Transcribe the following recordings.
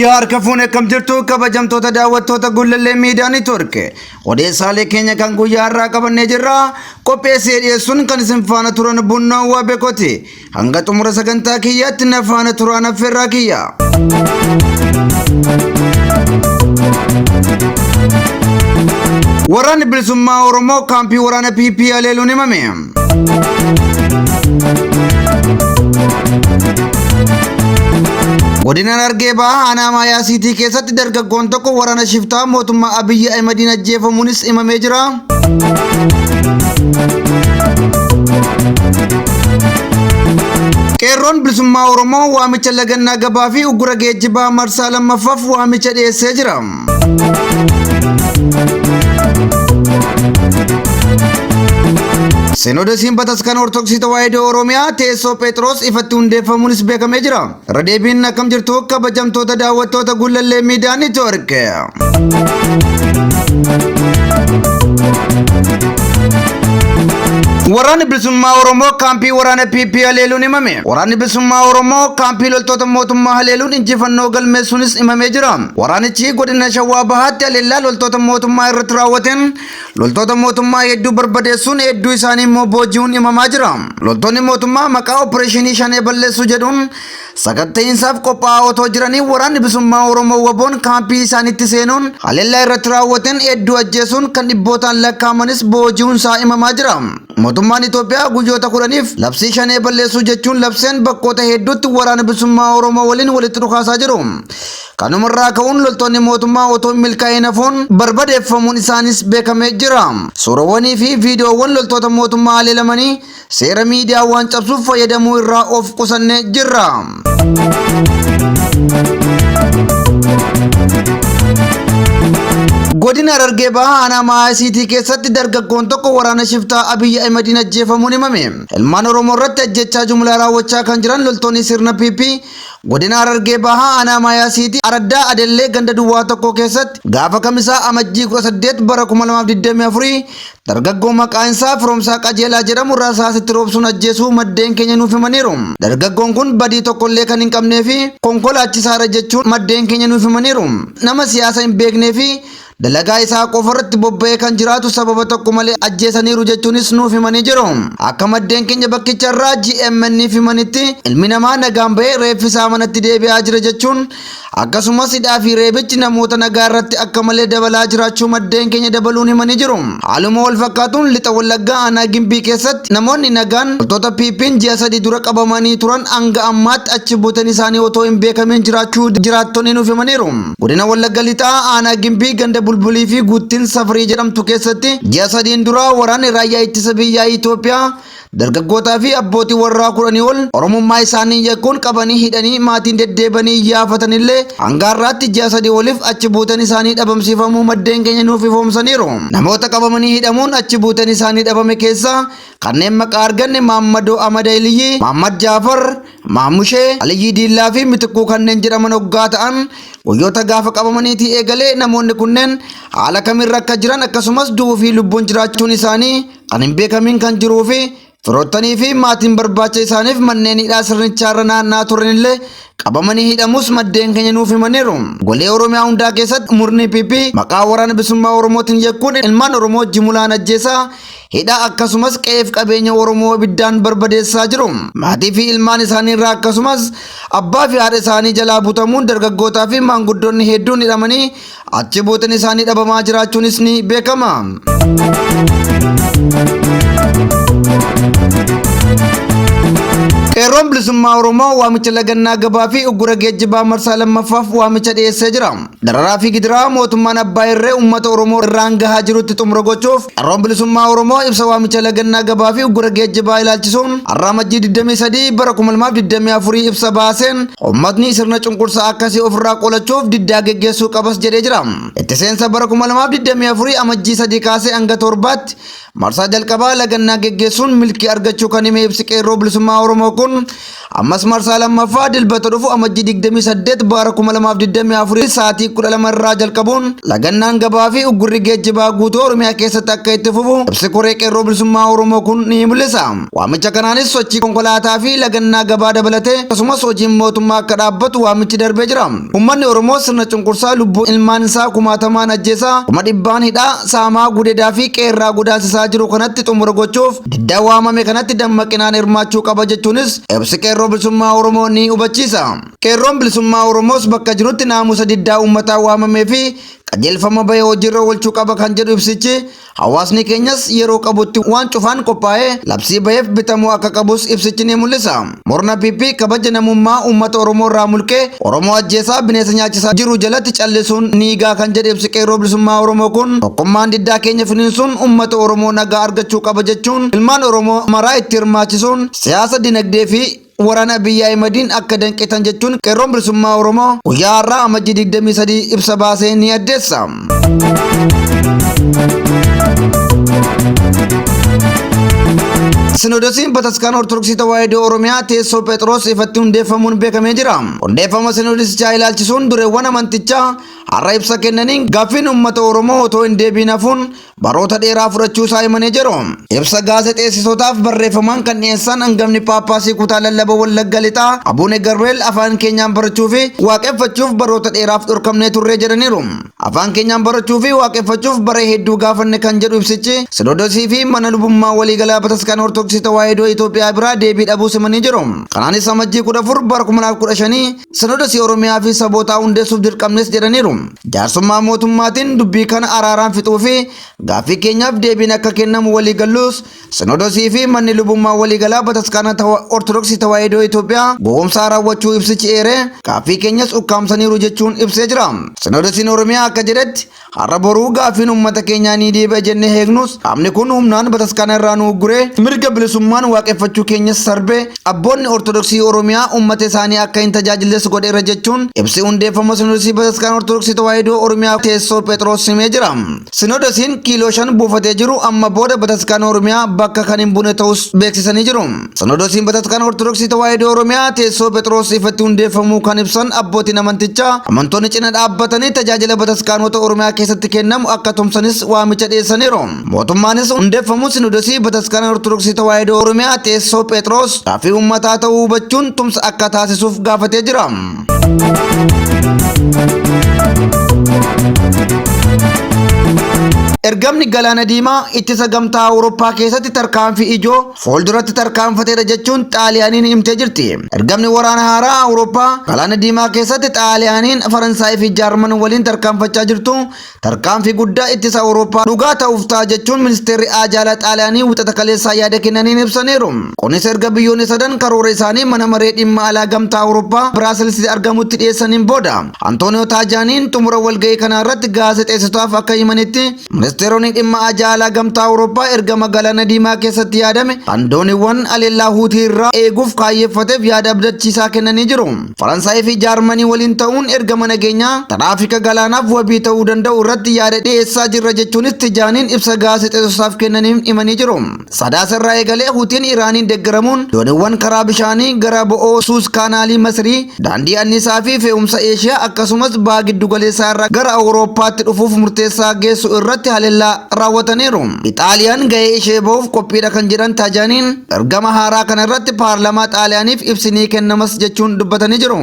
Yooyyaa harka fuune akkam jirtu kabajamtoota daawwattoota Gullallee Miidiyaa Neetwoork. Odeessaalee keenya kan guyyaa har'aa qabannee jirra. Qopheessee dhiyeessuun kan isin faana turan Bunnoo Wabekooti. Hanga xumura sagantaa kiyyaatti na faana turaan affeerraa kiyya. Waraanni Bilisummaa Oromoo kaampii waraana PP haleeluun himame. Godina Harargee Bahaa aanaa Maayaa Siitii keessatti dargaggoon tokko waraana shiftaa mootummaa Abiyyi Ahimadiin ajjeefamuunis himamee jira. Qeerroon Bilisummaa Oromoo waamicha lagannaa gabaa fi uggura geejjibaa marsaa lammaffaaf waamicha dhiyeessee jira. Sinoodosiin Bataskaana Ortodoksii Tawaahidoo Oromiyaa teessoo Phexros ifatti hundeeffamuunis beekamee jira. Irra deebiin akkam jirtu kabajamtoota daawwattoota Gullallee Miidiyaa Neetwoork. Waraanni Bilisummaa Oromoo kaampii waraana PP haleeluun himame. Waraanni Bilisummaa Oromoo kaampii loltoota mootummaa haleeluun injifannoo galmeessuunis himamee jira. Waraanichi godina Shawaa Bahaatti haleellaa loltoota mootummaa irratti raawwateen loltoota mootummaa hedduu barbadeessuun hedduu isaanii immoo booji'uun himamaa jira. Loltoonni mootummaa maqaa opereeshinii shanee balleessuu jedhuun sakatta'iinsaaf qophaa'aa otoo jiranii waraanni bilisummaa Oromoo waboon kaampii isaaniitti seenuun haleellaa irratti raawwateen hedduu ajjeesuun kan dhibbootaan lakkaa'amanis booji'uun isaa himamaa jira. Mootummaan Itoophiyaa guyyoota kudhaniif labsii shanee balleessuu jechuun labseen bakkoota hedduutti waraana bilisummaa Oromoo waliin walitti dhukaasaa jiru. Kanumarraa ka'uun loltoonni mootummaa otoo hin milkaa'in hafuun barbadeeffamuun isaanis beekamee jira. Suurawwanii fi viidiyoowwan loltoota mootummaa haleelamanii seera miidiyaa waan cabsuuf fayyadamuu irraa of qusannee jirra. Godina Harargee Bahaa aanaa Maayisiitii keessatti dargaggoon tokko waraana shiftaa Abiyyi Ahimadiin ajjeefamuun himame. Ilmaan Oromoo irratti ajjechaa jumlaa raawwachaa kan jiran loltoonni sirna PP Godina Harargee Bahaa aanaa Maayaa Siitii araddaa Adellee ganda duwwaa tokko keessatti gaafa Kamisaa Amajjii 18 bara 2024 dargaggoo maqaan isaa Firoomsaa Qajeelaa jedhamu rasaasa itti roobsuun ajjeesuu maddeen keenya nuuf himaniiru. Dargaggoon kun badii tokkollee kan hin qabnee fi konkolaachisaadha jechuun maddeen keenya nuuf himaniiru. Nama siyaasa hin beeknee fi dalagaa isaa qofa irratti bobba'ee kan jiraatu sababa tokko malee ajjeesaniiru jechuunis nuuf himanii jiru. Akka maddeen keenya bakkicha irraa GMN himanitti ilmi namaa nagaan ba'ee reeffi isaa manatti deebi'aa jira jechuun akkasumas hidhaa fi reebichi namoota nagaa irratti akka malee dabalaa jiraachuu maddeen keenya dabaluun himanii jiru. Haaluma wal fakkaatuun lixa Wallaggaa aanaa Gimbii keessatti namoonni nagaan loltoota PP'n ji'a sadii dura qabamanii turan hanga ammaatti achi buuteen isaanii otoo hin beekamiin jiraachuu jiraattonni nuuf himaniiru. Godina Wallagga Lixaa aanaa Gimbii ganda Bulbulii fi Guuttiin Safarii jedhamtu keessatti ji'a sadiin dura waraanni raayyaa ittisa biyyaa Itoophiyaa dargaggootaa fi abbootii warraa kudhanii ol Oromummaa isaanii yakkuun qabanii hidhanii maatiin deddeebanii iyyaafatanillee hanga har'aatti ji'a sadii oliif achi buuteen isaanii dhabamsiifamuu maddeen keenya nuuf ifoomsaniiru. Namoota qabamanii hidhamuun achi buuteen isaanii dhabame keessaa kanneen maqaa arganne Maammadoo Amada Iliyyii, Maammad Jaafar, Maammushee, Aliyyii Diillaa fi Mitikkuu kanneen jedhaman hoggaa ta'an guyyoota gaafa qabamaniitii eegalee namoonni kunneen haala kamirra akka jiran akkasumas du'uu fi lubbuun jiraachuun isaanii kan hin beekamiin kan jiruu fi firoottanii fi maatiin barbaacha isaaniif manneen hidhaa sirnichaarra naanna'aa turanillee qabamanii hidhamus maddeen keenya nuuf himaniiru. Golee Oromiyaa hundaa keessatti murni PP maqaa waraana bilisummaa Oromootiin yakkuun ilmaan Oromoo jimulaan ajjeesaa hidhaa akkasumas qe'eef qabeenya Oromoo ibiddaan barbadeessaa jiru. Maatii fi ilmaan isaanii irraa akkasumas abbaa fi haadha isaanii jalaa butamuun dargaggootaa fi maanguddoonni hedduun hidhamanii achi buuteen isaanii dhabamaa jiraachuunis ni beekama. Qeerroon Bilisummaa Oromoo waamicha lagannaa gabaa fi uggura geejjibaa marsaa lammaffaaf waamicha dhiyeessee jira. Dararaa fi gidiraa mootummaan abbaa irree uummata Oromoo irraan gahaa jirutti xumura gochuuf Qeerroon Bilisummaa Oromoo ibsa waamicha lagannaa gabaa fi uggura geejjibaa ilaalchisuun har'a Amajjii 23 bara 2024 ibsa baaseen uummatni sirna cunqursaa akkasii ofirraa qolachuuf diddaa geggeessuu qabas jedhee jira. Itti seensa bara 2024 Amajjii 3 kaasee hanga torbaatti marsaa jalqabaa lagannaa geggeessuun milkii argachuu kan hime ibsi Qeerroo Bilisummaa Oromoo kun Ammas marsaa lammaffaa Dilbata dhufu Amajjii 28 bara 2024 sa'aatii 12 irraa jalqabuun lagannaan gabaa fi uggurri geejjibaa guutuu Oromiyaa keessatti akka itti fufu ibsi koree qeerroo bilisummaa Oromoo kun ni mul'isa. Waamicha kanaanis sochii konkolaataa fi lagannaa gabaa dabalatee akkasumas hojiin mootummaa akka dhaabbatu waamichi darbee jira. Uummanni Oromoo sirna cunqursaa lubbuu ilmaan isaa kumaatamaan ajjeesaa, kuma dhibbaan hidhaa, saamaa, gudeedaa fi qeerraa godaansisaa jiru kanatti xumura gochuuf diddaa waamame kanatti dammaqinaan hirmaachuu qaba jechuunis ibsi qeerroo bilisummaa Oromoo ni hubachiisa. Qeerroon bilisummaa Oromoos bakka jirutti naamusa diddaa uummataa waamamee fi qajeelfama bahe hojiirra oolchuu qaba kan jedhu ibsichi, hawaasni keenyas yeroo qabutti waan cufaan qophaa'ee labsii baheef bitamuu akka qabus ibsichi ni mul'isa. Murna PP kabaja namummaa uummata Oromoo irraa mulqee Oromoo ajjeesaa bineensa nyaachisaa jiru jalatti callisuun ni gaa kan jedhe ibsi qeerroo bilisummaa Oromoo kun tokkummaan diddaa keenya finiinsuun uummata Oromoo nagaa argachuu qaba jechuun ilmaan Oromoo maraa itti hirmaachisuun siyaasa dinagdee fi waraana Abiyyi Ahimadiin akka danqitan jechuun qeerroon bilisummaa Oromoo guyyaa har'aa Amajjii 23 ibsa baasee ni addeessa. Sinodosiin Bataskaana Ortodoksii Tawaahidoo Oromiyaa teessoo Phexros ifatti hundeeffamuun beekamee jira. Hundeeffama sinodosichaa ilaalchisuun dureewwan amantichaa har'a ibsa kennaniin gaaffiin uummata Oromoo otoo hin deebiin hafuun baroota dheeraa fudhachuu isaa himanii jiru. Ibsa gaazexeessitootaaf barreeffamaan kan dhiyeessan hangafni Paappaasii kutaa lallaba Wallagga Lixaa Abuune Gabriel afaan keenyaan barachuu fi waaqeffachuuf baroota dheeraaf dhorkamnee turree jedhaniiru. Afaan keenyaan barachuu fi waaqeffachuuf bara hedduu gaafanne kan jedhu ibsichi Sinodosii fi mana lubummaa waliigalaa Bataskaana Ortodoksii Tawaahidoo Itoophiyaa biraa deebii dhabuu simanii jiru. Kanaanis Amajjii 14 bara 2015 Sinodosii Oromiyaa fi sabootaa hundeessuuf dirqamnes jedhaniiru. Jaarsummaa mootummaatiin dubbii kana araaraan fixuu fi gaaffii keenyaaf deebiin akka kennamu walii gallus Sinodosii fi manni lubummaa waliigalaa Bataskaana Ortodoksii Tawaahidoo Itoophiyaa gowwomsaa raawwachuu ibsichi eeree gaaffii keenyas ukkaamsaniiru jechuun ibsee jira. Sinodosiin Oromiyaa akka jedhetti har'a boruu gaaffiin uummata keenyaa ni deebi'a jennee eegnus qaamni kun humnaan bataskaana irraa nu ugguree mirga bilisummaan waaqeffachuu keenyas sarbee abboonni Ortodoksii Oromiyaa uummata isaanii akka hin tajaajilles godheera jechuun ibsi hundeeffama Sinodosii Bataskaana Ortodoksii Tawaahidoo Oromiyaa teessoo Phexros himee jira. Sinodosiin kiiloo 5 buufatee jiru amma booda Bataskaana Oromiyaa bakka kan hin buune ta'us beeksisanii jiru. Sinodosiin Bataskaana Ortodoksii Tawaahidoo Oromiyaa teessoo Phexros ifatti hundeeffamuu kan ibsan abbootiin amantichaa amantoonni cina dhaabbatanii tajaajila bataskaanota Oromiyaa keessatti kennamu akka tumsanis waamicha dhiyeessaniiru. Mootummaanis hundeeffamuu Sinodosii Bataskaana Ortodoksii Tawaahidoo Oromiyaa teessoo Phexros gaaffii uummataa ta'uu hubachuun tumsa akka taasisuuf gaafatee jira. Ergamni Galaana Diimaa ittisa gamtaa Awurooppaa keessatti tarkaanfii ijoo fuulduratti tarkaanfateera jechuun Xaaliyaaniin himtee jirti. Ergamni waraana haaraa Awurooppaa Galaana Diimaa keessatti Xaaliyaaniin Faransaayii fi Jaarman waliin tarkaanfachaa jirtu tarkaanfii guddaa ittisa Awurooppaa dhugaa ta'uuf ta'a jechuun ministeerri Aajaalaa Xaaliyaanii wixata kaleessaa yaada kennaniin ibsaniiru. Kunis erga biyyoonni sadan karoora isaanii mana maree dhimma alaa gamtaa Awurooppaa Biraasilsitti argamutti dhiyeessaniin booda. Antooniyoo Taajaaniin xumura walga'ii kanaa irratti gaazexeessitotaaf akka himanitti ministeeronni dhimma ajaalaa gamtaa Awurooppaa ergama Galaana Diimaa keessatti yaadame kan dooniiwwan haleellaa Huutii irraa eeguuf kaayyeeffateef yaada abdachiisaa kennanii jiru. Faransaayii fi Jaarmanii waliin ta'uun ergama nageenyaa tiraafika galaanaaf wabii ta'uu danda'u irratti yaada dhiyeessaa jirra jechuunis Tijaaniin ibsa gaazexeessotaaf kennaniin himanii jiru. Sadaasa irraa eegalee Huutiin Iraaniin deggaramuun dooniiwwan karaa bishaanii gara bo'oo Suuz Kaanaalii Masrii, daandii anniisaa fi fe'umsa Eeshiyaa akkasumas baha giddugaleessaa irraa gara Awurooppaatti dhufuuf murteessaa geessu irratti haleellaa raawwataniiru. Ixaaliyaan gahee ishee bahuuf qophiidha kan jedhan Tajaaniin, ergama haaraa kana irratti paarlaamaa Xaaliyaaniif ibsi ni kennamas jechuun dubbatanii jiru.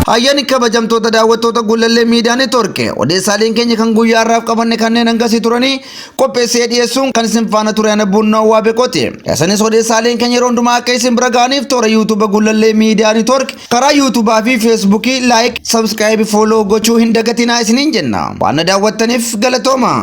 Hayyani kabajamtoota daawwattoota Gullallee Miidiyaa Neetwoork odeessaaleen keenya kan guyyaa har'aaf qabanne kanneen hangasii turanii qopheessee dhiyeessuun kan isin faana ture ana Bunnoo Waabeqooti. Isinis odeessaaleen keenya yeroo hundumaa akka isin bira ga'aniif toora yuutuuba Gullallee Miidiyaa Neetwoork karaa yuutuubaa fi feesbuukii laayik, sabskiraayib, fooloo gochuu hin dagatinaa isiniin jenna. Waan na daawwattaniif galatooma.